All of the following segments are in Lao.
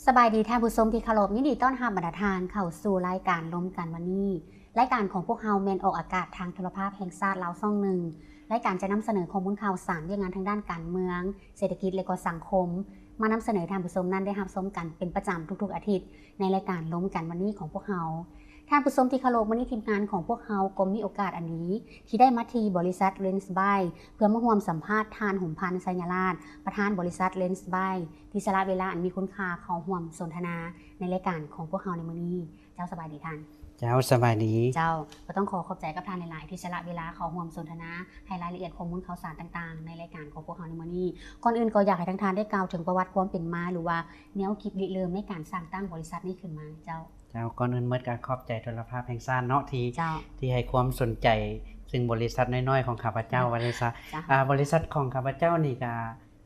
ສະບາຍດີທ່ານຜູ້ຊົມທີ່ເຄົາລົບ, ຍິນດີຕ້ອນຮັບບັນດາທ່ານເຂົ້າສູ່ລາຍການລົມກັນວັນນີ້. ລາຍການຂອງພວກເຮົາແມ່ນອອກອາກາດທາງໂທລະພາບແຫ່ງຊາດລາວຊ່ອງໜຶ່ງ. ລາຍການຈະນຳສະເໜີຂໍ້ມູນຂ່າວສານ, ວຽກງານທາງດ້ານການເມືອງ, ເສດຖະກິດ ແລະ ກໍສັງຄົມ ມານຳສະເໜີທ່ານຜູ້ຊົມນັ້ນໄດ້ຮັບຊົມກັນເປັນປະຈຳທຸກໆອາທິດ ໃນລາຍການລົມກັນວັນນີ້ຂອງພວກເຮົາ. ທ່ານຜູ້ຊົມທີ່ເຄົາລົບ, ມື້ນີ້ທີມງານຂອງພວກເຮົາກໍມີໂອກາດອັນດີທີ່ໄດ້ມາທີ່ບໍລິສັດ Lens By ເພື່ອມາຮ່ວມສຳພາດທ່ານ ຫົມພັນ ໄຊຍະລາດ ປະທານບໍລິສັດ Lens By ທີ່ສະຫຼະເວລາອັນມີຄຸນຄ່າເຂົ້າຮ່ວມສົນທະນາໃນລາຍການຂອງພວກເຮົາໃນມື້ນີ້. ເຈົ້າ ສະບາຍດີທ່ານ. ເຈົ້າ ສະບາຍດີ. ເຈົ້າ ກໍຕ້ອງຂໍຂອບໃຈກັບທ່ານຫຼາຍໆ ທີ່ສະຫຼະເວລາເຂົ້າຮ່ວມສົນທະນາ ໃຫ້ລາຍລະອຽດຂໍ້ມູນຂ່າວສານຕ່າງໆ ໃນລາຍການຂອງພວກເຮົາໃນມື້ນີ້. ກ່ອນອື່ນກໍຢາກໃຫ້ທາງທ່ານໄດ້ກ່າວເຖິງປະຫວັດຄວາມເປັນມາ ຫຼືວ່າແນວຄິດລິເລີ່ມໃນການສ້າງຕັ້ງບໍລິສັດນີ້ຂຶ້ນມາ. ເຈົ້າ. ເຈົ້າ ກ່ອນອື່ນໝົດກໍຂອບໃຈໂທລະພາບແຫ່ງຊາດເນາະ ທີ່ ເຈົ້າ ທີ່ໃຫ້ຄວາມສົນໃຈ ຊຶ່ງບໍລິສັດນ້ອຍໆຂອງຂ້າພະເຈົ້າ ວ່າຊັ້ນຊະ. ເຈົ້າ. ອາ ບໍລິສັດຂອງຂ້າພະເຈົ້ານີ້ກ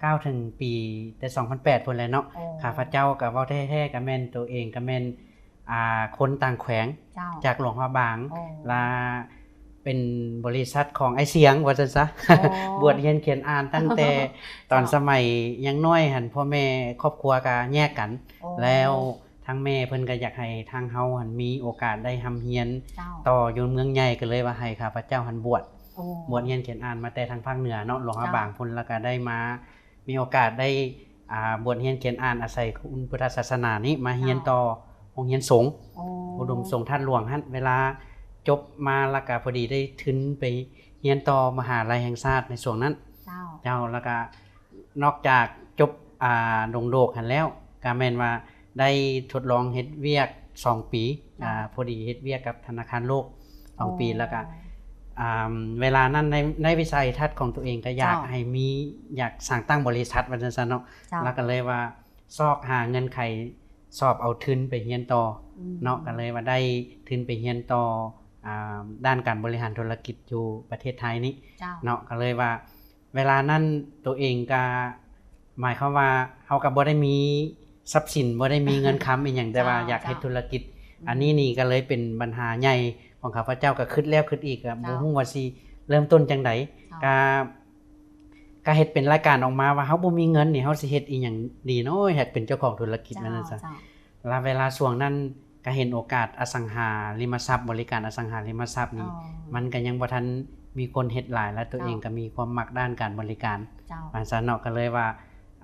ໍກ້າວເຖິງປີແຕ່ສອງພັນແປດພຸ້ນແຫຼະເນາະ. ໂອ້. ຂ້າພະເຈົ້າກໍເວົ້າແທ້ໆກໍແມ່ນ ໂຕເອງກໍແມ່ນ ອ່າ ຄົນຕ່າງແຂວງ ເຈົ້າ ຈາກຫຼວງພະບາງ ໂອ້ ລະເປັນບໍລິສັດຂອງອ້າຍສຽງ ວ່າຊັ້ນຊະ. ໂອ້. ບວດຮຽນຂຽນອ່ານຕັ້ງແຕ່ຕອນ ເຈົ້າ ສະໄໝຍັງນ້ອຍຫັ້ນ ພໍ່ແມ່ຄອບຄົວກໍແຍກກັນ. ໂອ້. ແລ້ວທາງແມ່ເພິ່ນກໍຢາກໃຫ້ທາງເຮົາຫັ້ນມີໂອກາດໄດ້ຮ່ຳຮຽນ ເຈົ້າ ຕໍ່ຢູ່ເມືອງໃຫຍ່ ກໍເລີຍວ່າໃຫ້ຂ້າພະເຈົ້າຫັ້ນບວດ ໂອ້ ບວດຮຽນຂຽນອ່ານມາແຕ່ທາງພາກເໜືອເນາະ ຫຼວງພະບາງ ເຈົ້າ ພຸ້ນ ແລ້ວກໍໄດ້ມາ ມີໂອກາດໄດ້ ອ່າ ບວດຮຽນຂຽນອ່ານ ອາໄສຄຸນພຸດທະສາສະໜານີ້ ມາຮຽນ ເຈົ້າ ຕໍ່ໂຮງຮຽນສົງ ໂອ້ ອຸດົມສົງທາດຫຼວງຫັ້ນ. ເວລາຈົບມາແລ້ວກະພໍດີໄດ້ທຶນໄປຮຽນຕໍ່ມະຫາໄລແຫ່ງຊາດໃນຊ່ວງນັ້ນ. ເຈົ້າ. ເຈົ້າ. ແລ້ວກະນອກຈາກຈົບ ອ່າ ດົງໂດກຫັ້ນແລ້ວ ກະແມ່ນວ່າໄດ້ທົດລອງເຮັດວຽກສອງປີ ເຈົ້າ. ອ່າ ພໍດີເຮັດວຽກກັບທະນາຄານໂລກສອງປີ ອໍ ແລ້ວກະ ອ່າ ເວລານັ້ນໃນ ໃນວິໄສທັດຂອງຕົວເອງກໍຢາກ ເຈົ້າ ໃຫ້ມີ ຢາກສ້າງຕັ້ງບໍລິສັດ ວ່າຊັ້ນຊະເນາະ. ເຈົ້າ. ແລ້ວກໍເລີຍວ່າຊອກຫາເງື່ອນໄຂ ສອບເອົາທຶນໄປຮຽນຕໍ່ ອືມ ເນາະ ກໍເລີຍວ່າໄດ້ທຶນໄປຮຽນຕໍ່ ອ່າ ດ້ານການບໍລິຫານທຸລະກິດຢູ່ປະເທດໄທນີ້ ເຈົ້າ ເນາະ. ກໍເລີຍວ່າເວລານັ້ນຕົວເອງກໍ ໝາຍຄວາມວ່າເຮົາກໍບໍ່ໄດ້ມີຊັບສິນ ບໍ່ໄດ້ມີເງິນຄຳອີ່ຫຍັງ ແຕ່ວ່າ ເຈົ້າ ຢາກເຮັດ ເຈົ້າ ທຸລະກິດ. ອືມ. ອັນນີ້ນີ້ກໍເລີຍເປັນບັນຫາໃຫຍ່ຂອງຂ້າພະເຈົ້າ ກໍຄິດແລ້ວຄິດອີກ ກໍ ເຈົ້າ ບໍ່ຮູ້ວ່າຊິເລີ່ມຕົ້ນຈັ່ງໃດ. ເຈົ້າ. ກໍ ກໍເຮັດເປັນລາຍການອອກມາວ່າເຮົາບໍ່ມີເງິນນີ້ ເຮົາຊິເຮັດອີ່ຫຍັງດີເນາະ ຢາກເປັນເຈົ້າຂອງທຸລະກິດ ເຈົ້າ ວ່າຊັ້ນຊະ. ເຈົ້າ. ລະເວລາຊ່ວງນັ້ນກໍເຫັນໂອກາດອະສັງຫາລິມະຊັບ ບໍລິການອະສັງຫາລິມະຊັບນີ້ ອໍ ມັນກໍຍັງບໍ່ທັນມີຄົນເຮັດຫຼາຍ ແລະ ຕົວເອງ ເຈົ້າ ກໍມີຄວາມມັກດ້ານການບໍລິການ ເຈົ້າ ວ່າຊັ້ນເນາະ. ກໍເລີຍວ່າ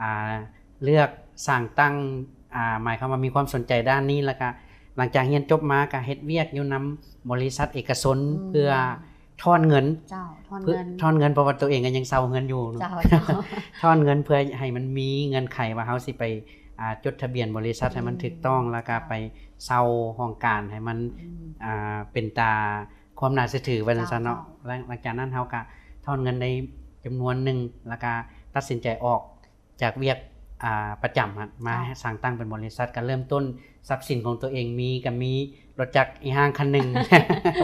ອ່າ ເລືອກສ້າງຕັ້ງ ອ່າ ໝາຍຄວາມວ່າມີຄວາມສົນໃຈດ້ານນີ້ ແລ້ວກະຫຼັງຈາກຮຽນຈົບມາກະເຮັດວຽກຢູ່ນຳບໍລິສັດເອກະຊົນ ອືມ ເພື່ອ ຖອນເງິນ ເຈົ້າ ຖອນເງິນ ຖອນເງິນ ເພາະວ່າຕົວເອງກໍຍັງເຊົ່າເຮືອນຢູ່ເນາະ. ເຈົ້າ ເຈົ້າ ຖອນເງິນເພື່ອໃຫ້ມັນມີເງື່ອນໄຂວ່າເຮົາຊິໄປ ອ່າ ຈົດທະບຽນບໍລິສັດໃຫ້ມັນຖືກຕ້ອງ ອືມ ແລ້ວກໍ ເຈົ້າ ໄປເຊົ່າຫ້ອງການໃຫ້ມັນ ອືມ ອ່າ ເປັນຕາ ຄວາມໜ້າເຊື່ອຖື ວ່າຊັ້ນຊະເນາະ. ເຈົ້າ ເຈົ້າ. ຫຼັງ ຫຼັງຈາກນັ້ນເຮົາກໍຖອນເງິນໄດ້ຈຳນວນໜຶ່ງ ແລ້ວກໍຕັດສິນໃຈອອກ ຈາກວຽກ ອ່າ ປະຈຳຫັ້ນ ມາ ເຈົ້າ ສ້າງຕັ້ງເປັນບໍລິສັດ. ກໍເລີ່ມຕົ້ນຊັບສິນຂອງຕົວເອງມີ ກໍມີລົດຈັກອີ່ຫ້າງຄັນໜຶ່ງ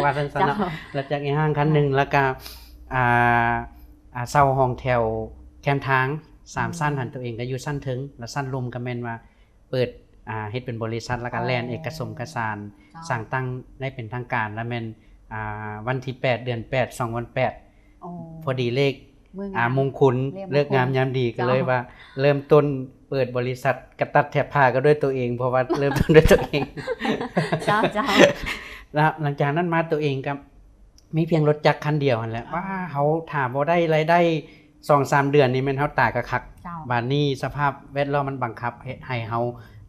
ວ່າຊັ້ນຊະເນາະ. ເຈົ້າ ລົດຈັກອີ່ຫ້າງຄັນໜຶ່ງ ເຈົ້າ ແລ້ວກໍ ອ່າ ອ່າ ເຊົ່າຫ້ອງແຖວແຄມທາງສາມ ອືມ ຊັ້ນຫັ້ນ ຕົວເອງກໍຢູ່ຊັ້ນເທິງ ແລ້ວຊັ້ນລຸ່ມກໍແມ່ນວ່າເປີດ ອ່າ ເຮັດເປັນບໍລິສັດ ແລ້ວກໍ ອໍ ແລ່ນເອກະສົມກະສານ ເຈົ້າ ສ້າງຕັ້ງໄດ້ເປັນທາງການ ແລ້ວແມ່ນ ອ່າ ວັນທີແປດ ເດືອນແປດ ສອງພັນແປດ ອໍ ພໍດີເລີກ ອ່າ ມຸງຄຸນ ເລີກງາມຍາມດີ ເລີກງາມຍາມດີ ເຈົ້າ ກໍເລີຍວ່າເລີ່ມຕົ້ນເປີດບໍລິສັດກະຕັດແຖບຜ້າກໍດ້ວຍຕົວເອງ ເພາະວ່າເລີ່ມຕົ້ນດ້ວຍຕົວເອງ. ເຈົ້າ ເຈົ້າ. ແລ້ວຫຼັງຈາກນັ້ນມາຕົວເອງກໍມີພຽງລົດຈັກຄັນດຽວຫັ້ນແຫຼະ. ອໍ ວ່າເຮົາຖ້າບໍ່ໄດ້ລາຍໄດ້ສອງສາມເດືອນນີ້ແມ່ນເຮົາຕາຍກະຄັກ. ເຈົ້າ. ບາດນີ້ສະພາບແວດລ້ອມມັນບັງຄັບເຮັດໃຫ້ເຮົາ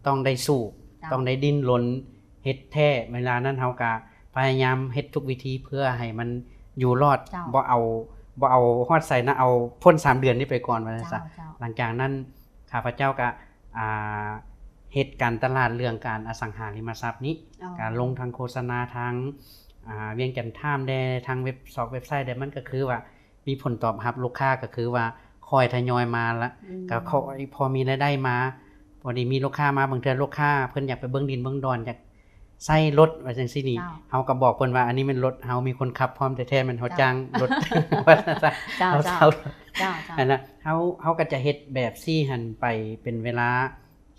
ຕ້ອງໄດ້ສູ້ ເຈົ້າ ຕ້ອງໄດ້ດີ້ນລົນ ເຮັດແທ້. ເວລານັ້ນເຮົາກະພະຍາຍາມເຮັດທຸກວິທີເພື່ອໃຫ້ມັນຢູ່ລອດ ເຈົ້າ ບໍ່ເອົາ ບໍ່ເອົາຮອດໃສນະ ເອົາພົ້ນສາມເດືອນນີ້ໄປກ່ອນ ວ່າຊັ້ນຊະ. ເຈົ້າ ເຈົ້າ. ຫຼັງຈາກນັ້ນຂ້າພະເຈົ້າກະ ອ່າ ເຮັດການຕະຫຼາດເລື່ອງການອະສັງຫາລິມະຊັບນີ້ ອໍ ກະລົງທາງໂຄສະນາທາງ ອ່າ ວຽງຈັນທາມແດ່ ທາງເວັບ ຊອກເວັບໄຊແດ່ ມັນກະຄືວ່າ ມີຜົນຕອບຮັບລູກຄ້າກໍຄືວ່າຄ່ອຍທະຍອຍມາລະ ອືມ ກໍຄ່ອຍພໍມີລາຍໄດ້ມາ. ພໍດີມີລູກຄ້າມາ ບາງເທື່ອລູກຄ້າເພິ່ນຢາກໄປເບິ່ງດິນເບິ່ງດອນ ຢາກໃຊ້ລົດວ່າຈັ່ງຊີ້ນີ້ ເຈົ້າ ເຮົາກໍບອກເພິ່ນວ່າ ອັນນີ້ແມ່ນລົດເຮົາ ມີຄົນຂັບພ້ອມແທ້ໆ ແມ່ນເຮົາ ເຈົ້າ ຈ້າງລົດ ວ່າຊັ້ນຊະ. ເຈົ້າ ເຮົາ ເຈົ້າ ເຊົ່າ ເຈົ້າ ເຈົ້າ ຫັ້ນນະ ເຮົາ ເຮົາກໍຈະເຮັດແບບຊີ້ຫັ້ນໄປເປັນເວລາ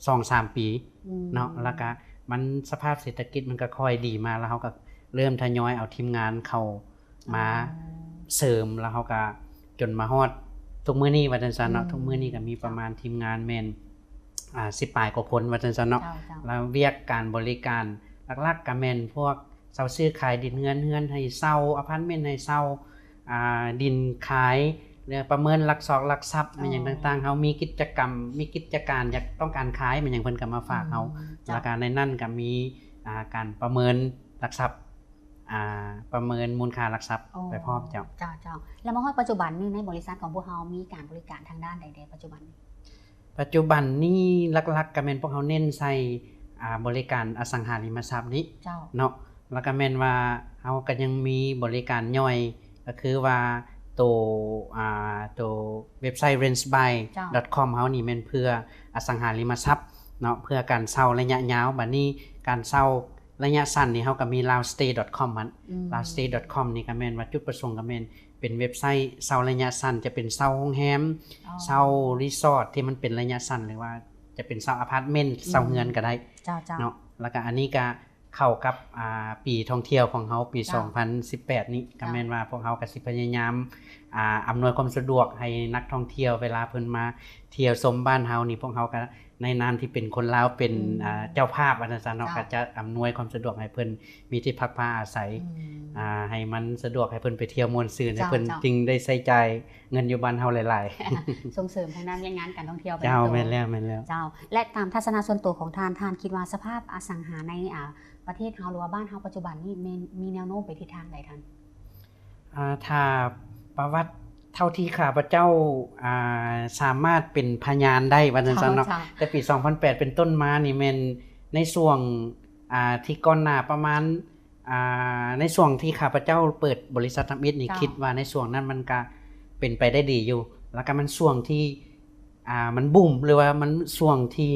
ສອງສາມປີ ອືມ ເນາະ ແລ້ວກະມັນ ສະພາບເສດຖະກິດມັນກະຄ່ອຍດີມາ ແລ້ວເຮົາກະເລີ່ມທະຍອຍເອົາທີມງານເຂົ້າມາ ອໍ ເສີມ ແລ້ວເຮົາກະຈົນມາຮອດ ທຸກມື້ນີ້ວ່າຊັ້ນຊະເນາະ ອືມ ທຸກມື້ນີ້ກໍມີປະມານທີມງານແມ່ນ ອ່າ ສິບປາຍກວ່າຄົນວ່າຊັ້ນຊະເນາະ. ເຈົ້າ ເຈົ້າ. ແລ້ວວຽກການບໍລິການຫຼັກໆກໍແມ່ນພວກເຊົ່າຊື້ຂາຍດິນເຮືອນ ເຮືອນໃຫ້ເຊົ່າ ອາພາດເມັນໃຫ້ເຊົ່າ ອ່າ ດິນຂາຍ ແລະ ປະເມີນຫຼັກຊອກຫຼັກຊັບ ອໍ ແມ່ນຫຍັງຕ່າງໆ ເຮົາມີກິດຈະກຳ ມີກິດຈະການຢາກຕ້ອງການຂາຍແມ່ນຫຍັງ ເພິ່ນກໍມາຝາກເຮົາ ອືມ ເຈົ້າ. ແລ້ວກໍໃນນັ້ນກໍມີ ອ່າ ການປະເມີນຫຼັກຊັບ ອ່າ ປະເມີນມູນຄ່າຫຼັກຊັບ ອໍ ໄປພ້ອມ ເຈົ້າ. ເຈົ້າ ເຈົ້າ. ແລ້ວມາຮອດປັດຈຸບັນນີ້ ໃນບໍລິສັດຂອງພວກເຮົາມີການບໍລິການທາງດ້ານໃດແດ່ປັດຈຸບັນນີ້? ປັດຈຸບັນນີ້ຫຼັກໆກໍແມ່ນພວກເຮົາເນັ້ນໃສ່ ອ່າ ບໍລິການອະສັງຫາລິມະຊັບນີ້ ເຈົ້າ. ເນາະ ແລ້ວກໍແມ່ນວ່າເຮົາກໍຍັງມີບໍລິການຍ່ອຍ ກໍຄືວ່າໂຕ ອ່າ ໂຕເວັບໄຊ ເຣນສະບາຍ ເຈົ້າ ດອດຄອມ ເຮົານີ້ແມ່ນເພື່ອອະສັງຫາລິມະຊັບເນາະ ເພື່ອການເຊົ່າໄລຍະຍາວ. ບັດນີ້ການເຊົ່າໄລຍະສັ້ນນີ້ ເຮົາກໍມີ ລາວສະເຕດອດຄອມ ຫັ້ນ ອືມ ລາວສະເຕດອດຄອມ ນີ້ກໍແມ່ນວ່າຈຸດປະສົງກໍແມ່ນເປັນເວັບໄຊເຊົ່າໄລຍະສັ້ນ ຈະເປັນເຊົ່າໂຮງແຮມ ອໍ ເຊົ່າຣີສອດທີ່ມັນເປັນໄລຍະສັ້ນ ຫຼືວ່າຈະເປັນເຊົ່າອາພາດເມັນ ອືມ ເຊົ່າເຮືອນກໍໄດ້ ເຈົ້າ ເຈົ້າ. ເນາະ ແລ້ວກໍອັນນີ້ກໍ ເຂົ້າກັບ ອ່າ ປີທ່ອງທ່ຽວຂອງເຮົາ ປີ ເຈົ້າ ສອງພັນສິບແປດນີ້ ເຈົ້າ ກໍແມ່ນວ່າພວກເຮົາກໍຊິພະຍາຍາມ ອ່າ ອຳນວຍຄວາມສະດວກໃຫ້ນັກທ່ອງທ່ຽວ ເວລາເພິ່ນມາທ່ຽວຊົມບ້ານເຮົານີ້ ພວກເຮົາກໍໃນນາມທີ່ເປັນຄົນລາວ ເປັນ ອືມ ອ່າ ເຈົ້າພາບວ່າຊັ້ນຊະເນາະ ເຈົ້າ ກໍຈະອຳນວຍຄວາມສະດວກໃຫ້ເພິ່ນມີທີ່ພັກພາອາໄສ ອືມ ອ່າ ໃຫ້ມັນສະດວກ ໃຫ້ເພິ່ນໄປທ່ຽວມ່ວນຊື່ນ ເຈົ້າ ໃຫ້ເພິ່ນ ເຈົ້າ ຈຶ່ງໄດ້ໃຊ້ຈ່າຍເງິນຢູ່ບ້ານເຮົາຫຼາຍໆ ສົ່ງເສີມທາງດ້ານວຽກງານການທ່ອງທ່ຽວໄປ ເຈົ້າ ໃນໂຕ ແມ່ນແລ້ວ ແມ່ນແລ້ວ ເຈົ້າ. ແລະ ຕາມທັດສະນະສ່ວນໂຕຂອງທ່ານ ທ່ານຄິດວ່າສະພາບອະສັງຫາໃນ ອ່າ ປະເທດເຮົາ ຫຼືວ່າບ້ານເຮົາປັດຈຸບັນນີ້ ແມ່ນມີແນວໂນ້ມໄປທິດທາງໃດທ່ານ? ອ່າ ຖ້າປະຫວັດເທົ່າທີ່ຂ້າພະເຈົ້າ ອ່າ ສາມາດເປັນພະຍານໄດ້ວ່າຊັ້ນຊະເນາະ ເຈົ້າ ເຈົ້າ ແຕ່ປີສອງພັນແປດເປັນຕົ້ນມານີ້ ແມ່ນໃນຊ່ວງ ອ່າ ທີ່ກ່ອນໜ້າປະມານ ອ່າ ໃນຊ່ວງທີ່ຂ້າພະເຈົ້າເປີດບໍລິສັດທຳອິດນີ້ ເຈົ້າ ຄິດວ່າໃນຊ່ວງນັ້ນມັນກະເປັນໄປໄດ້ດີຢູ່ ແລ້ວກະມັນຊ່ວງທີ່ ອ່າ ມັນບູມ ຫຼືວ່າມັນຊ່ວງທີ່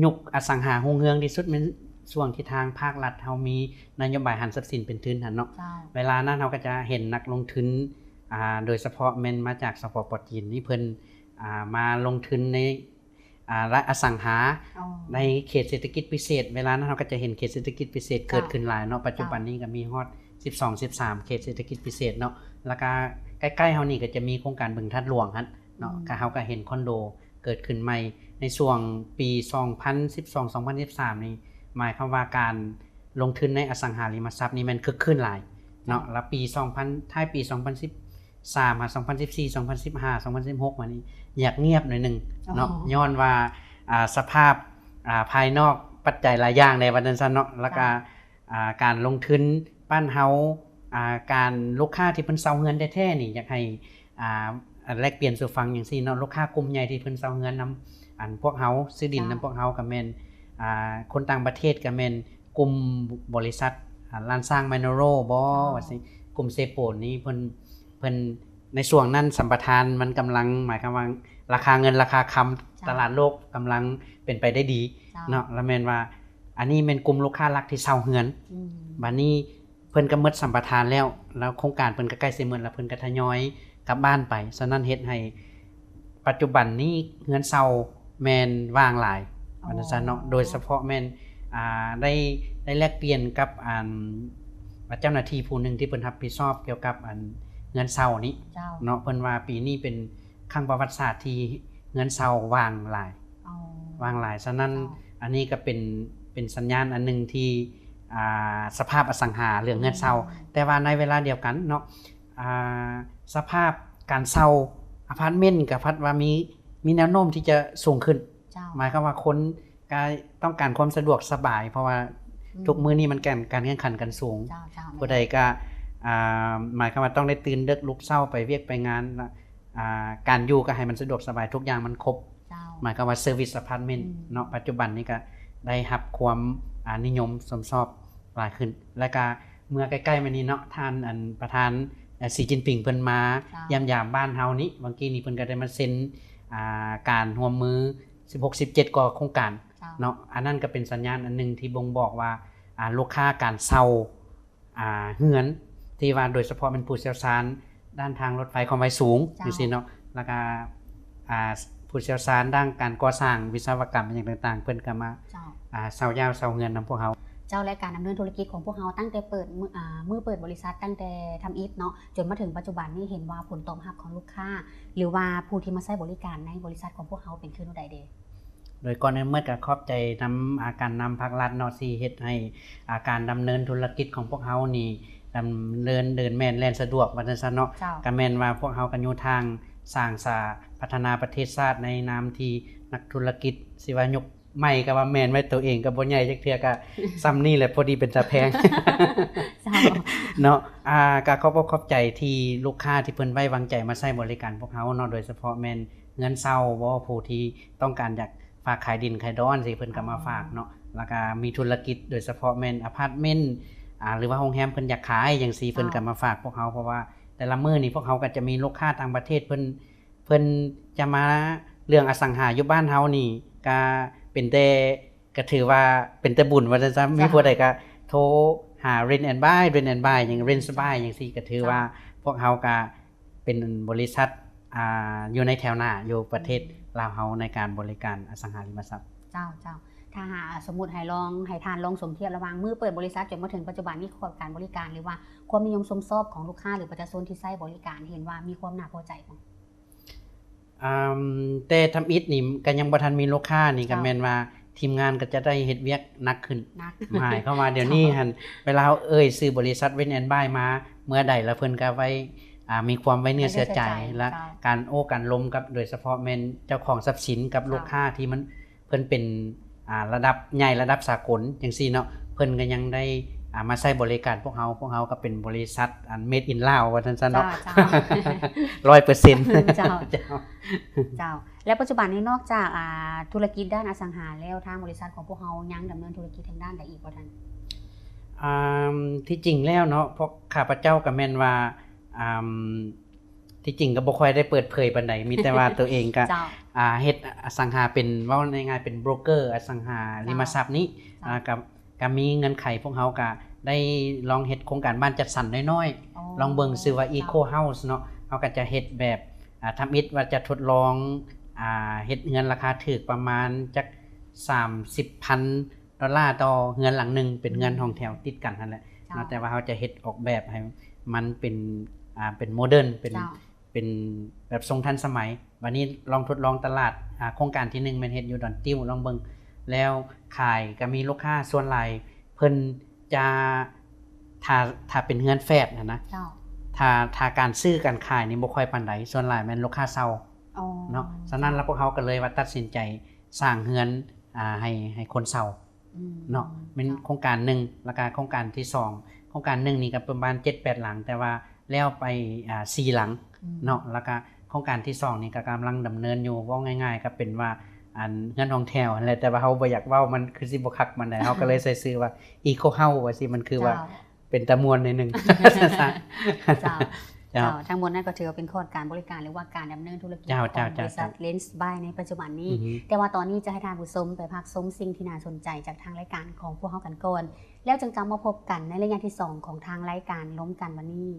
ຍຸກອະສັງຫາຮຸ່ງເຮືອງທີ່ສຸດ ແມ່ນຊ່ວງທີ່ທາງພາກລັດເຮົາມີນະໂຍບາຍຫັນຊັບສິນເປັນທຶນຫັ້ນເນາະ ເຈົ້າ. ເວລານັ້ນເຮົາກໍຈະເຫັນນັກລົງທຶນ ອ່າ ໂດຍສະເພາະແມ່ນມາຈາກ ສປປ ຈີນນີ້ ເພິ່ນ ອ່າ ມາລົງທຶນໃນ ອ່າ ອະສັງຫາ ອໍ ໃນເຂດເສດຖະກິດພິເສດ ເວລານັ້ນເຮົາກໍຈະເຫັນເຂດເສດຖະກິດພິເສດ ເຈົ້າ ເກີດຂຶ້ນຫຼາຍເນາະ ປັດຈຸບັນນີ້ກໍມີຮອດ ເຈົ້າ ສິບສອງ ສິບສາມ ເຂດເສດຖະກິດພິເສດເນາະ ແລ້ວກໍໃກ້ໆເຮົານີ້ກໍຈະມີໂຄງການບຶງທາດຫຼວງຫັ້ນເນາະ ອືມ ກໍເຮົາກໍເຫັນຄອນໂດເກີດຂຶ້ນໃໝ່ໃນຊ່ວງປີສອງພັນສິບສອງ ສອງພັນສິບສາມນີ້ ໝາຍຄວາມວ່າການລົງທຶນໃນອະສັງຫາລິມະຊັບນີ້ແມ່ນຄຶກຄື້ນຫຼາຍເນາະ ເຈົ້າ ແລ້ວປີສອງພັນ ທ້າຍປີສອງພັນສິບສາມ ຫາ ສອງພັນສິບສີ່ ສອງພັນສິບຫ້າ ສອງພັນສິບຫົກມານີ້ ຢາກງຽບໜ້ອຍໜຶ່ງເນາະ ອໍ ຍ້ອນວ່າ ອ່າ ສະພາບ ອ່າ ພາຍນອກ ປັດໄຈຫຼາຍຢ່າງແດ່ວ່າຊັ້ນຊະເນາະ ແລ້ວກະ ເຈົ້າ ອ່າ ການລົງທຶນບ້ານເຮົາ ອ່າ ການ ລູກຄ້າທີ່ເພິ່ນເຊົ່າເຮືອນແທ້ໆນີ້ ຢາກໃຫ້ ອ່າ ແລກປ່ຽນສູ່ຟັງຈັ່ງຊີ້ເນາະ ລູກຄ້າກຸ່ມໃຫຍ່ທີ່ເພິ່ນເຊົ່າເຮືອນນຳ ອັນ ພວກເຮົາ ຊື້ດິນນຳ ເຈົ້າ ພວກເຮົາກໍແມ່ນ ອ່າ ຄົນຕ່າງປະເທດກໍແມ່ນກຸ່ມບໍລິສັດ ອ່າ ລ້ານຊ້າງ ແມນໂນໂຣ ບໍ ເຈົ້າ ວ່າຊີ້ ກຸ່ມເຊໂປນນີ້ ເພິ່ນ ເພິ່ນ ໃນຊ່ວງນັ້ນສຳປະທານມັນກຳລັງ ໝາຍຄວາມວ່າລາຄາເງິນລາຄາຄຳ ເຈົ້າ ຕະຫຼາດໂລກກຳລັງເປັນໄປໄດ້ດີ ເຈົ້າ ເນາະ ລະແມ່ນວ່າ ອັນນີ້ແມ່ນກຸ່ມລູກຄ້າຫຼັກທີ່ເຊົ່າເຮືອນ ອືມ ບາດນີ້ເພິ່ນກໍໝົດສຳປະທານແລ້ວ ແລ້ວໂຄງການເພິ່ນກໍໃກ້ຊິໝົດ ແລ້ວເພິ່ນກໍທະຍອຍກັບບ້ານໄປ ສະນັ້ນເຮັດໃຫ້ປັດຈຸບັນນີ້ເຮືອນເຊົ່າແມ່ນວ່າງຫຼາຍ ອໍ ວ່າຊັ້ນເນາະ ໂດຍສະເພາະແມ່ນ ອ່າ ໄດ້ ໄດ້ແລກປ່ຽນກັບ ອັນ ເຈົ້າໜ້າທີ່ຜູ້ໜຶ່ງທີ່ເພິ່ນຮັບຜິດຊອບກ່ຽວກັບ ອັນ ເຮືອນເຊົ່ານີ້ ເຈົ້າ ເນາະ ເພິ່ນວ່າປີນີ້ເປັນ ຄັ້ງປະຫວັດສາດທີ່ເຮືອນເຊົ່າວ່າງຫຼາຍ ອໍ ວ່າງຫຼາຍ ສະນັ້ນ ເຈົ້າ ອັນນີ້ກໍເປັນ ເປັນສັນຍານອັນໜຶ່ງທີ່ ອ່າ ສະພາບອະສັງຫາເລື່ອງເຮືອນເຊົ່າ ອືມ ແຕ່ວ່າໃນເວລາດຽວກັນເນາະ ອ່າ ສະພາບການເຊົ່າອາພາດເມັນກໍພັດວ່າມີ ມີແນວໂນ້ມທີ່ຈະສູງຂຶ້ນ ເຈົ້າ ໝາຍຄວາມວ່າຄົນ ກໍຕ້ອງການຄວາມສະດວກສະບາຍ ເພາະວ່າ ອືມ ທຸກມື້ນີ້ມັນການ ການແຂ່ງຂັນກັນສູງ ເຈົ້າ ເຈົ້າ ຜູ້ໃດກໍ ອ່າ ໝາຍຄວາມວ່າຕ້ອງໄດ້ຕື່ນເດິກລຸກເຊົ້າໄປວຽກໄປງານ ແລະ ອ່າ ການຢູ່ກໍໃຫ້ມັນສະດວກສະບາຍ ທຸກຢ່າງມັນຄົບ ເຈົ້າ ໝາຍຄວາມວ່າເຊີວິສອາພາດເມັນ ອືມ ເນາະ ປັດຈຸບັນນີ້ກໍໄດ້ຮັບຄວາມ ອ່າ ນິຍົມຊົມຊອບຫຼາຍຂຶ້ນ ແລະກະເມື່ອໃກ້ໆມານີ້ເນາະ ທ່ານ ອັນ ປະທານ ເອີ ສີຈິນຜິງ ເພິ່ນມາ ເຈົ້າ ຢ້ຽມຢາມບ້ານເຮົານີ້ ຫວ່າງກີ້ນີ້ເພິ່ນກໍໄດ້ມາເຊັນ ອ່າ ການຮ່ວມມື ສິບຫົກ ສິບເຈັດ ກໍໂຄງການ ເຈົ້າ ເນາະ ອັນນັ້ນກໍເປັນສັນຍານອັນໜຶ່ງທີ່ບົ່ງບອກວ່າ ອ່າ ລູກຄ້າການເຊົ່າ ອ່າ ເຮືອນ ທີ່ວ່າໂດຍສະເພາະແມ່ນຜູ້ຊ່ຽວຊານດ້ານທາງລົດໄຟຄວາມໄວສູງ ເຈົ້າ ຈັ່ງຊີ້ເນາະ ແລ້ວກະ ອ່າ ຜູ້ຊ່ຽວຊານດ້ານການກໍ່ສ້າງ ວິສະວະກຳ ຫຍັງຕ່າງໆ ເພິ່ນກໍມາ ເຈົ້າ ອ່າ ເຊົ່າຢາວເຊົ່າເຮືອນນຳພວກເຮົາ. ເຈົ້າ ແລະ ການດຳເນີນທຸລະກິດຂອງພວກເຮົາຕັ້ງແຕ່ເປີດ ມື້ ອ່າ ມື້ເປີດບໍລິສັດ ຕັ້ງແຕ່ທຳອິດເນາະ ຈົນມາເຖິງປັດຈຸບັນນີ້ ເຫັນວ່າຜົນຕອບຮັບຂອງລູກຄ້າ ຫຼືວ່າຜູ້ທີ່ມາໃຊ້ບໍລິການໃນບໍລິສັດຂອງພວກເຮົາເປັນຄືແນວໃດເດ? ໂດຍກ່ອນອື່ນໝົດກໍຂອບໃຈນຳ ອາ ການນຳພາກລັດເນາະ ທີ່ເຮັດໃຫ້ ອາ ການດຳເນີນທຸລະກິດຂອງພວກເຮົານີ້ ດຳເນີນເດີນແມ່ນແລ່ນສະດວກ ວ່າຊັ້ນຊະເນາະ. ເຈົ້າ. ກໍແມ່ນວ່າພວກເຮົາກໍຢູ່ທາງສ້າງສາພັດທະນາປະເທດຊາດ ໃນນາມທີ່ນັກທຸລະກິດ ຊິວ່າຍົກໄມກໍວ່າແມ່ນໄວ້ ໂຕເອງກໍບໍ່ໃຫຍ່ຈັກເທື່ອ ກໍສ່ຳນີ້ແຫຼະ ພໍດີເປັນຕາແພງ. ເຈົ້າ. ເນາະ ອາ ກໍຂອບອົກຂອບໃຈທີ່ລູກຄ້າທີ່ເພິ່ນໄວ້ວາງໃຈມາໃຊ້ບໍລິການພວກເຮົາເນາະ ໂດຍສະເພາະແມ່ນເຮືອນເຊົ່າບໍ ຜູ້ທີ່ຕ້ອງການຢາກ ຝາກຂາຍດິນຂາຍດອນ ຈັ່ງຊີ້ ເພິ່ນກໍມາ ອໍ ຝາກເນາະ ແລ້ວກໍມີທຸລະກິດ ໂດຍສະເພາະແມ່ນອາພາດເມັນ ອາ ຫຼືວ່າໂຮງແຮມເພິ່ນຢາກຂາຍ ຈັ່ງຊີ້ ເຈົ້າ ເພິ່ນກໍມາຝາກພວກເຮົາ ເພາະວ່າແຕ່ລະມື້ນີ້ພວກເຮົາກໍຈະມີລູກຄ້າຕ່າງປະເທດ ເພິ່ນ ເພິ່ນຈະມາເລື່ອງອະສັງຫາຢູ່ບ້ານເຮົານີ້ ກໍເປັນແຕ່ ກໍຖືວ່າເປັນແຕ່ບຸນວ່າຊັ້ນຊະ ເຈົ້າ ມີຜູ້ໃດກໍໂທຫາ Rent and Buy Rent and Buy ຫຍັງ Rent and Buy ຈັ່ງຊີ້ ກໍຖືວ່າ ເຈົ້າ ພວກເຮົາກໍ ເປັນບໍລິສັດ ອ່າ ຢູ່ໃນແຖວໜ້າຢູ່ປະເທດ ອືມ ລາວເຮົາ ໃນການບໍລິການອະສັງຫາລິມະຊັບ. ເຈົ້າ ເຈົ້າ. ຖ້າຫາກສົມມຸດໃຫ້ລອງ ໃຫ້ທ່ານລອງສົມທຽບລະຫວ່າງມື້ເປີດບໍລິສັດຈົນມາເຖິງປັດຈຸບັນນີ້ ຂອບການບໍລິການ ຫຼືວ່າຄວາມນິຍົມຊົມຊອບຂອງລູກຄ້າ ຫຼືປະຊາຊົນທີ່ໃຊ້ບໍລິການ ເຫັນວ່າມີຄວາມໜ້າພໍໃຈບໍ່? ອາ ແຕ່ທຳອິດນີ້ກໍຍັງບໍ່ທັນມີລູກຄ້ານີ້ ເຈົ້າ ກໍແມ່ນວ່າທີມງານກໍຈະໄດ້ເຮັດວຽກໜັກຂຶ້ນ ໜັກ ໝາຍຄວາມວ່າດຽວນີ້ ເຈົ້າ ຫັ້ນ ເວລາເຮົາເອີ່ຍຊື່ບໍລິສັດ Rent and Buy ມາເມື່ອໃດ ແລ້ວເພິ່ນກໍໄວ້ ອ່າ ມີຄວາມໄວ້ເນື້ອເຊື່ອໃຈ ໄວ້ເນື້ອເຊື່ອໃຈ ແລະ ເຈົ້າ ການໂອ້ການລົມກັບ ໂດຍສະເພາະແມ່ນເຈົ້າຂອງຊັບສິນກັບ ເຈົ້າ ລູກຄ້າທີ່ມັນ ເພິ່ນເປັນ ອ່າ ລະດັບໃຫຍ່ ລະດັບສາກົນຈັ່ງຊີ້ເນາະ ເພິ່ນກໍຍັງໄດ້ ອ່າ ມາໃຊ້ບໍລິການພວກເຮົາ ພວກເຮົາກໍເປັນບໍລິສັດ ອັນ Made in Laos ວ່າຊັ້ນຊະເນາະ ເຈົ້າ ເຈົ້າ ຮ້ອຍເປີເຊັນ. ເຈົ້າ ເຈົ້າ ເຈົ້າ. ແລ້ວປັດຈຸບັນນີ້ນອກຈາກ ອ່າ ທຸລະກິດດ້ານອະສັງຫາແລ້ວ ທາງບໍລິສັດຂອງພວກເຮົາຍັງດຳເນີນທຸລະກິດທາງດ້ານໃດອີກບໍ່ທ່ານ? ອ່າ ທີ່ຈິງແລ້ວເນາະ ພວກຂ້າພະເຈົ້າກໍແມ່ນວ່າ ອ່າ ທີ່ຈິງກໍບໍ່ຄ່ອຍໄດ້ເປີດເຜີຍປານໃດ ມີແຕ່ວ່າໂຕເອງກໍ ເຈົ້າ ອ່າ ເຮັດອະສັງຫາເປັນ ເວົ້າງ່າຍໆ ເປັນໂບຣກເກີອະສັງຫາລິມະຊັບນີ້ ເຈົ້າ ອ່າ ກໍ ກໍມີເງື່ອນໄຂ ພວກເຮົາກໍໄດ້ລອງເຮັດໂຄງການບ້ານຈັດສັນນ້ອຍໆ ອໍ ລອງເບິ່ງ ຊື່ວ່າ ເຈົ້າ Eco House ເນາະ ເຮົາກໍຈະເຮັດແບບ ອ່າ ທຳອິດວ່າຈະທົດລອງ ອ່າ ເຮັດເຮືອນລາຄາຖືກປະມານຈັກສາມສິບພັນ ດອນລາຕໍ່ເຮືອນຫຼັງໜຶ່ງ ເປັນເຮືອນ ອືມ ຫ້ອງແຖວຕິດກັນຫັ້ນແຫຼະ ເຈົ້າ ເນາະ ແຕ່ວ່າເຮົາຈະເຮັດອອກແບບໃຫ້ມັນເປັນ ອ່າ ເປັນໂມເດີນ ເປັນ ເຈົ້າ ເປັນແບບຊົງທັນສະໄໝ. ບາດນີ້ລອງທົດລອງຕະຫຼາດ ອ່າ ໂຄງການທີໜຶ່ງແມ່ນເຮັດຢູ່ດອນຕິ້ວ ລອງເບິ່ງ ແລ້ວຂາຍກໍມີລູກຄ້າ ສ່ວນຫຼາຍເພິ່ນຈະ ຖ້າ ຖ້າເປັນເຮືອນແຟດຫັ້ນນະ ເຈົ້າ ຖ້າ ຖ້າການຊື້ການຂາຍນີ້ບໍ່ຄ່ອຍປານໃດ ສ່ວນຫຼາຍແມ່ນລູກຄ້າເຊົ່າ ອໍ ເນາະ ສະນັ້ນແລ້ວ ເຈົ້າ ພວກເຮົາກໍເລີຍວ່າຕັດສິນໃຈສ້າງເຮືອນ ອ່າ ໃຫ້ ໃຫ້ຄົນເຊົ່າ ອືມ ເນາະ ແມ່ນ ເຈົ້າ ໂຄງການໜຶ່ງ ແລ້ວກະໂຄງການທີສອງ ໂຄງການໜຶ່ງນີ້ກໍປະມານເຈັດແປດຫຼັງ ແຕ່ວ່າແລ້ວໄປ ອ່າ ສີ່ຫຼັງ ອືມ ເນາະ ແລ້ວກະໂຄງການທີສອງນີ້ກໍກຳລັງດຳເນີນຢູ່ ເວົ້າງ່າຍໆ ກໍເປັນວ່າ ອັນ ເຮືອນຫ້ອງແຖວຫັ້ນແຫຼະ ແຕ່ວ່າເຮົາບໍ່ຢາກເວົ້າ ມັນຄືຊິບໍ່ຄັກປານໃດ ເຮົາກໍເລີຍໃສ່ຊື່ວ່າ Eco House ວ່າຊີ້ ມັນຄືວ່າ ເຈົ້າ ເປັນຕາມ່ວນໜ້ອຍໜຶ່ງ ເຈົ້າ ເຈົ້າ ເຈົ້າ ເຈົ້າ ທັງໝົດນັ້ນກໍຖືວ່າເປັນຂອດການບໍລິການ ຫຼືວ່າການດຳເນີນທຸລະກິດ ເຈົ້າ ຂອງ ເຈົ້າ ບໍລິສັດ ເຈົ້າ Lens by ໃນປັດຈຸບັນນີ້ ອືຮຶ ແຕ່ວ່າຕອນນີ້ຈະໃຫ້ທ່ານຜູ້ຊົມໄປພັກຊົມສິ່ງທີ່ໜ້າສົນໃຈຈາກທາງລາຍການຂອງພວກເຮົາກັນກ່ອນ ແລ້ວຈຶ່ງກັບມາພົບກັນໃນໄລຍະທີສອງຂອງທາງລາຍການລົມກັນວັນນີ້.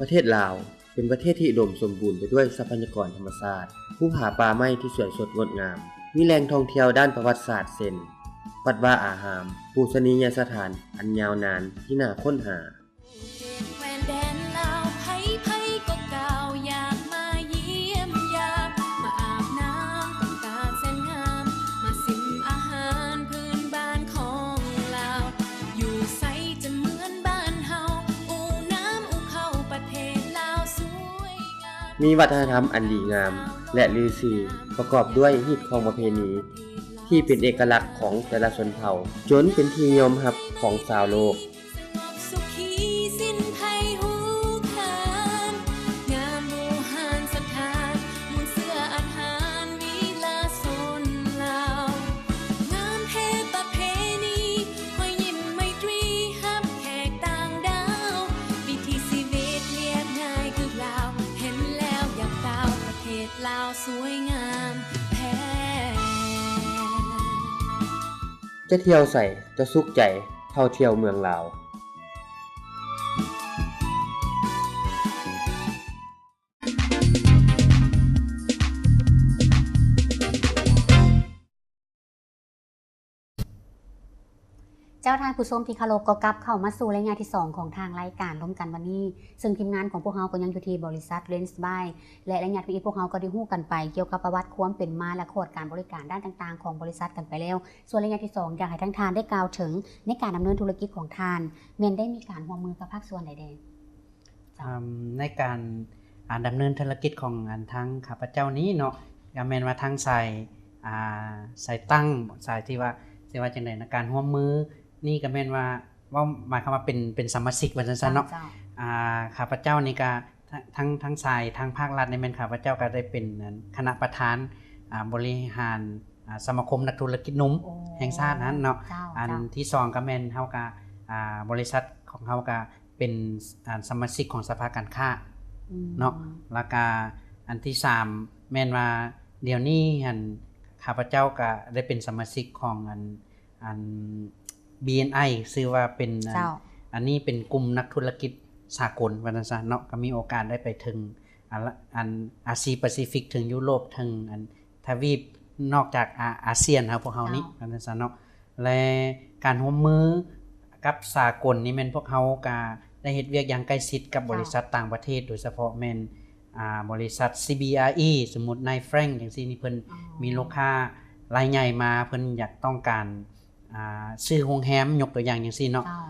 ປະເທດລາວ ເປັນປະເທດທີ່ອຸດົມສົມບູນໄປດ້ວຍຊັບພະຍາກອນທຳມະຊາດ, ພູຜາປ່າໄມ້ທີ່ສວຍສົດງົດງາມ, ມີແຫຼ່ງທ່ອງທ່ຽວດ້ານປະຫວັດສາດເຊັ່ນ ວັດວາອາຮາມ, ປູຊະນີຍະສະຖານອັນຍາວນານທີ່ໜ້າຄົ້ນຫາ. ແຄວ້ນແດນລາວ ໃຜໆກໍກ່າວຢາກມາຢ້ຽມຢາມ, ມາອາບນ້ຳກຳຕາແສນງາມ, ມາຊິມອາຫານພື້ນບ້ານຂອງລາວ, ຢູ່ໃສຈະເໝືອນບ້ານເຮົາ, ອູ້ນ້ຳອູ້ເຂົ້າປະເທດລາວສວຍງາມ. ມີວັດທະນະທຳອັນດີງາມ ແລະ ລືຊື່ ປະກອບດ້ວຍຮີດຄອງປະເພນີທີ່ເປັນເອກະລັກຂອງແຕ່ລະຊົນເຜົ່າ, ຈົນເປັນທີ່ຍອມຮັບຂອງຊາວໂລກ. ສະຫງົບສຸຂີ ສິ້ນໄພຫູຄານ, ງາມບູຮານສະຖານ, ມູນເຊື້ອອາດຫານວິລະຊົນລາວ, ງາມແທ້ປະເພນີ, ຮອຍຍິ້ມໄມຕຣີຮັບແຂກຕ່າງດ້າວ, ວິຖີຊີວິດລຽບງ່າຍຄືລາວ, ເຫັນແລ້ວຢາກກ່າວ ປະເທດລາວສວຍງາມແທ້. ຈະທ່ຽວໃສ ຈະສຸກໃຈເທົ່າທ່ຽວເມືອງລາວ. ເຈົ້າ ທ່ານຜູ້ຊົມທີ່ເຄົາລົບ, ກໍກັບເຂົ້າມາສູ່ໄລຍະທີສອງຂອງທາງລາຍການລົມກັນວັນນີ້, ເຊິ່ງທີມງານຂອງພວກເຮົາກໍຍັງຢູ່ທີ່ບໍລິສັດ Lens by ແລະ ໄລຍະທີ່ນີ້ພວກເຮົາກໍໄດ້ຮູ້ກັນໄປກ່ຽວກັບປະຫວັດຄວາມເປັນມາ ແລະ ຂອດການບໍລິການດ້ານຕ່າງໆຂອງບໍລິສັດກັນໄປແລ້ວ. ສ່ວນໄລຍະທີສອງ ຢາກໃຫ້ທາງທ່ານໄດ້ກ່າວເຖິງໃນການດຳເນີນທຸລະກິດຂອງທ່ານ ແມ່ນໄດ້ມີການຮ່ວມມືກັບພາກສ່ວນໃດແດ່? ເຈົ້າ ອາ ໃນການ ອາ ດຳເນີນທຸລະກິດຂອງອັນທາງຂ້າພະເຈົ້ານີ້ເນາະ ກໍແມ່ນວ່າທາງສາຍ ອາ ສາຍຕັ້ງ ສາຍທີ່ວ່າ ຊິວ່າຈັ່ງໃດນະ ການຮ່ວມມືນີ້ກໍແມ່ນວ່າ ເວົ້າໝາຍຄວາມວ່າເປັນ ເປັນສະມາຊິກວ່າຊັ້ນຊະເນາະ. ເຈົ້າ ເຈົ້າ ອາ ຂ້າພະເຈົ້ານີ້ກໍ ທ- ທັງ ທັງສາຍທາງພາກລັດນີ້ແມ່ນຂ້າພະເຈົ້າກໍໄດ້ເປັນອັນຄະນະປະທານ ອາ ບໍລິຫານ ອາ ສະມາຄົມນັກທຸລະກິດໜຸ່ມ ໂອ້ ແຫ່ງຊາດຫັ້ນເນາະ. ເຈົ້າ ອັນ ເຈົ້າ ທີສອງກໍແມ່ນເຮົາກໍ ອາ ບໍລິສັດຂອງເຮົາກໍ ເປັນ ອາ ສະມາຊິກຂອງສະພາການຄ້າ ອືມ ເນາະ. ແລ້ວກະອັນທີສາມແມ່ນວ່າ ດຽວນີ້ຫັ້ນ ຂ້າພະເຈົ້າກະໄດ້ເປັນສະມາຊິກຂອງອັນ ອັນ BNI ຊື່ວ່າເປັນອັນ ເຈົ້າ ອັນນີ້ເປັນກຸ່ມນັກທຸລະກິດສາກົນວ່າຊັ້ນຊະເນາະ. ກໍມີໂອກາດໄດ້ໄປເຖິງ ອັນ ອັນ ອາຊີປາຊີຟິກ ເຖິງຢູໂຣບ ເຖິງອັນ ທະວີບນອກຈາກອາ ອາຊຽນເຮົາ ພວກເຮົານີ້ ເຈົ້າ ວ່າຊັ້ນຊະເນາະ. ແລະ ການຮ່ວມມືກັບສາກົນນີ້ແມ່ນພວກເຮົາກະໄດ້ເຮັດວຽກຢ່າງໃກ້ຊິດກັບ ເຈົ້າ ບໍລິສັດຕ່າງປະເທດ ໂດຍສະເພາະແມ່ນ ອາ ບໍລິສັດ CBRE ສົມມຸດນາຍແຟຣງຈັ່ງຊີ້ນີ້ ເພິ່ນ ອໍ ມີລູກຄ້າລາຍໃຫຍ່ມາ ເພິ່ນຢາກຕ້ອງການ ອາ ຊື້ໂຮງແຮມ ຍົກຕົວຢ່າງຈັ່ງຊີ້ເນາະ. ເຈົ້າ